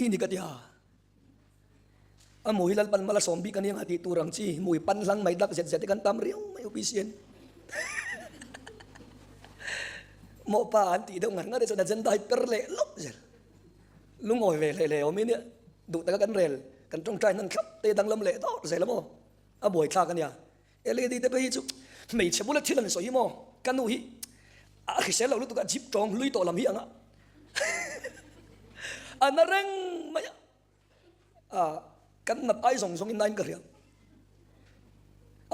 hi ni ka ti a. A mui Lalpan mal a sawm bik a nia tih tur ang chi mui pan hlang mai dak zet zet te kan tam riau mai UPC an mawhpa an tih deuh ngar ngar te chuan agenda hi per leh lawp zel. Lungawi ve hlei hlei awm i nia duh taka kan rel kan tawngtai hnan thlap te danglam leh dawr zel a maw a buaithlak a nia. LED te phei hi chu hmeichhe bula thil an sawi hi maw ka nu hi a hrisel lo lutuk a jeep tawng hlui tawh lam hi anga a na reng mai a a kan nat ai zawng zawng in nain ka hria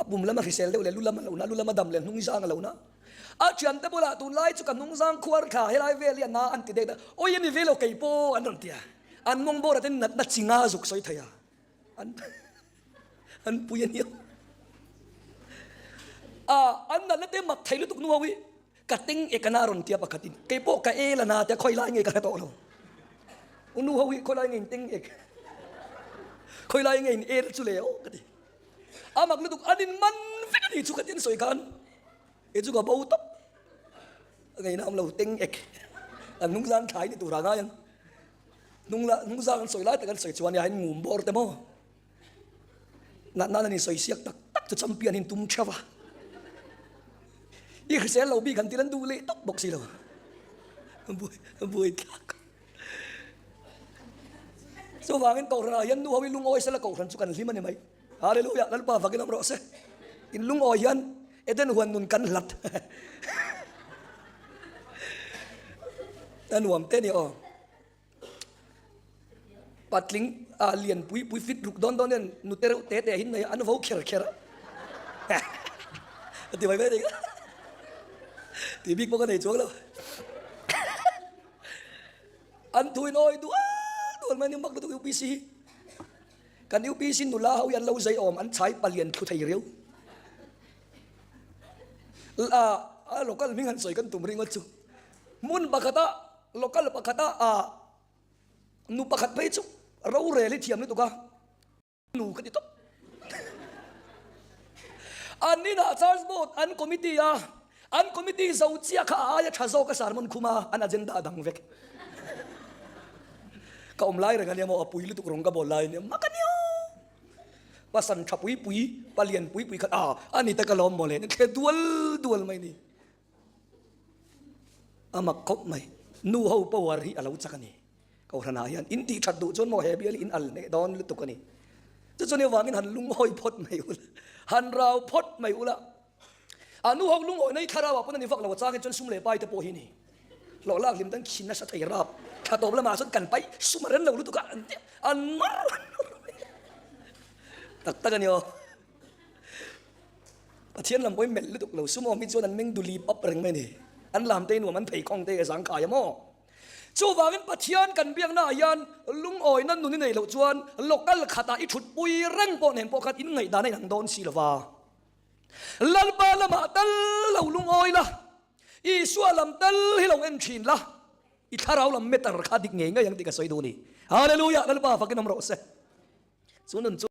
a pum lama hrisel deuh leh lu lama lo na lu lama dam leh hnung zang a lo na a thian te bulah tunlai chu ka hnung zang khuar thla helai vel hi a na an ti deuh oi ani ve lo kei pawh an rawn ti a an mawng bawr ah ten natna chinga zuk sawi thei a an an pui a nia a an natna te mak thei lutuk nu ho hi ka teng e kana rawn tia pakhat in kei pawh ka e la na te khawi lai nge ka hre tawh lo u nu ho hi khawi lai nge in teng ek khawi lai nge in el chu le o ka ti a mak lutuk an in man vek a ni chu ka tin sawi khan e chu ka bo tawp ngei na am lo teng ek an hnung zan thlai ni tur a ngai ang hnung la hnung zang an sawi lai tak an sawi chuan ya in ngum bawr te maw Natna nan insawi siak tak tak chu champion in tum theuh a. I hrisel lo bik han til an duh leh tawp bawk si lo. Buai thlak. Chuvangin Kohhranah hian nu ho hi lungawi sela Kohhran chu kan hlim a ni mai. Hallelujah, Lalpa fakin awm rawh se. In lungawi hian Eden huan nun kan hlat. A nuam te ni aw. Patling a lian pui pui fit ruk dawn dawn hian nute reuh te te hin nei a, an vo kher kher a. A ti mai mai thei ti bik pawh ka nei chuang lo. An thu in awi dual dual mai ni mak lutuk UPC hi. Kan UPC nula ho hi an lo zai awm an chhai palian thlu thei riau. A local hming han sawi kan tum ringawt chu. Hmun pakhata Local pakhata a nu pakhat phei chu rorel hi thiam lutuk a, nu ka ti tawp. An inah charge board an committee a, an committee zo chiah kha a aia tha zawk a sermon khum a, an agenda a dang vek. Ka awm lai reng ania maw a pui lutuk rawng ka bawl lai ania mak ania. Pasan tha pui pui, palian pui pui kha a ani ta ka lawm mawle, thle dual dual mai ni. A mak khawp mai. Nu ho power hi a lo chak a ni. Kohhranah hian in tih that duh chuan maw he bial hi in al hneh dawn lutuk a ni. Chu chuan avangin han lungawi phawt mai ula, han rau phawt mai ula. A nu ho lungawi na hi thlarau ah pawn a ni vak lo a changin chuan sum leh pai te pawh hi a ni. Hlawh lak hlim tan khin nasa thei rap. Thla tawp lamah chuan kan pai sum a rem lo lutuk a an ti an mar tak tak a ni aw. Pathian lam pawhin melh lutuk lo sum awm hi chuan an meng duli pap reng mai a ni. An lam te nuam an pheikhawng te a zangkai a maw? Chuvangin Pathian kan biakna ah hian lungawina nun i neih loh chuan local khatah i thutpui reng pawh nen pawh khan in ngaihdan a inang dawn si lo va. Lalpa lamah tal lo lungawi la, Isua lam tal hi lo en thin la, i thlarau lam meter kha dik ngei ngei ang tih ka sawi duh a ni. Hallelujah! Lalpa fakin awm rawh se. Chu nun chu.